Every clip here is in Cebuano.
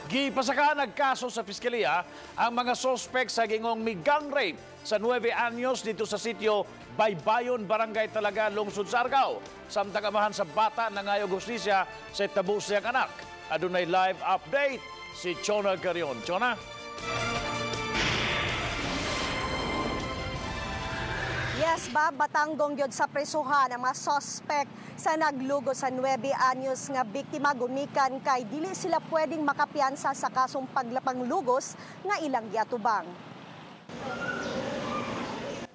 Gipasaka nagkaso sa piskalya ang mga sospek sa gingong migang rape sa 9 anyos dito sa sitio Baybayon, Barangay Talaga, Lungsod sa Argao. Samtang amahan sa bata nangayog hustisya sa itabo siyang anak. Adunay live update si Chona Carion. Chona? Yes, Bob, batanggong gyud sa presuhan ang mga suspect sa naglugo sa 9 anyos nga biktima gumikan kay dili sila pwedeng makapiyansa sa kasong paglapanglugos nga ilang giatubang.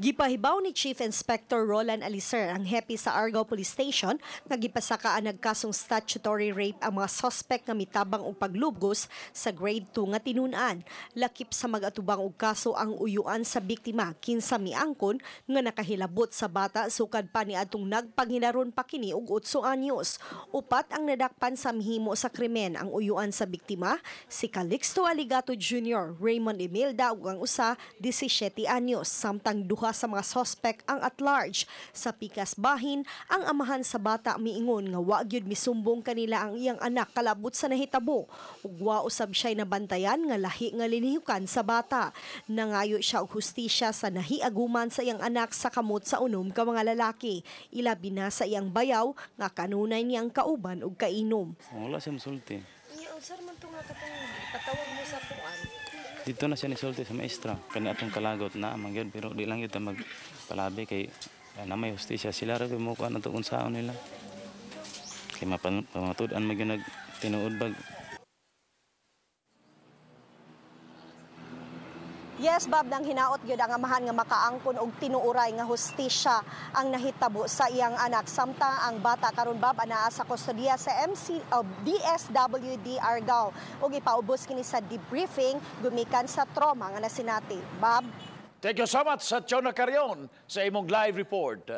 Gipahibaw ni Chief Inspector Roland Alicer ang hepe sa Argao Police Station nga gipasakaan nagkasong statutory rape ang mga suspect nga mitabang og paglugos sa grade 2 nga tinun-an. Lakip sa mag-atubang og kaso ang uyuan sa biktima kinsa miangkon nga nakahilabot sa bata sukad pa ni adtong nagpanghinaron pa kini og 8 anyos. Upat ang nadakpan sa mihimo sa krimen: ang uyuan sa biktima, si Calixto Aligato Jr., Raymond Imelda ug ang usa 17 anyos, samtang duha sa mga suspect ang at large. Sa pikas bahin, ang amahan sa bata miingon nga wa gyud misumbong kanila ang iyang anak kalabot sa nahitabo ug wa usab siya'y nabantayan nga lahi nga linihukan sa bata. Nangayo siya og hustisya sa nahiaguman sa iyang anak sa kamot sa unom ka mga lalaki, ilabi na sa iyang bayaw nga kanunay niyang kauban og kainom. Wala siya musulti. Unsa man to nga katong patawag mo sa kuan? Dito na siya nisulti sa maestra. Kani atong kalagot na man gyud, pero di lang gyud ta magpalabi kay na may hustisya sila ra gyud mo kuan ato unsaon nila. Kay pamatud-an man gyud nag tinuod bag. Yes, Bob, nang hinaot gyud ang amahan nga makaangkon og tinuoray nga hustisya ang nahitabo sa iyang anak. Samtang ang bata karon, Bob, anaa sa kustodiya sa MC o DSWD Argao ug ipaubos kini sa debriefing gumikan sa trauma nga nasinati. Bob? Thank you so much sa Chona Carion sa imong live report.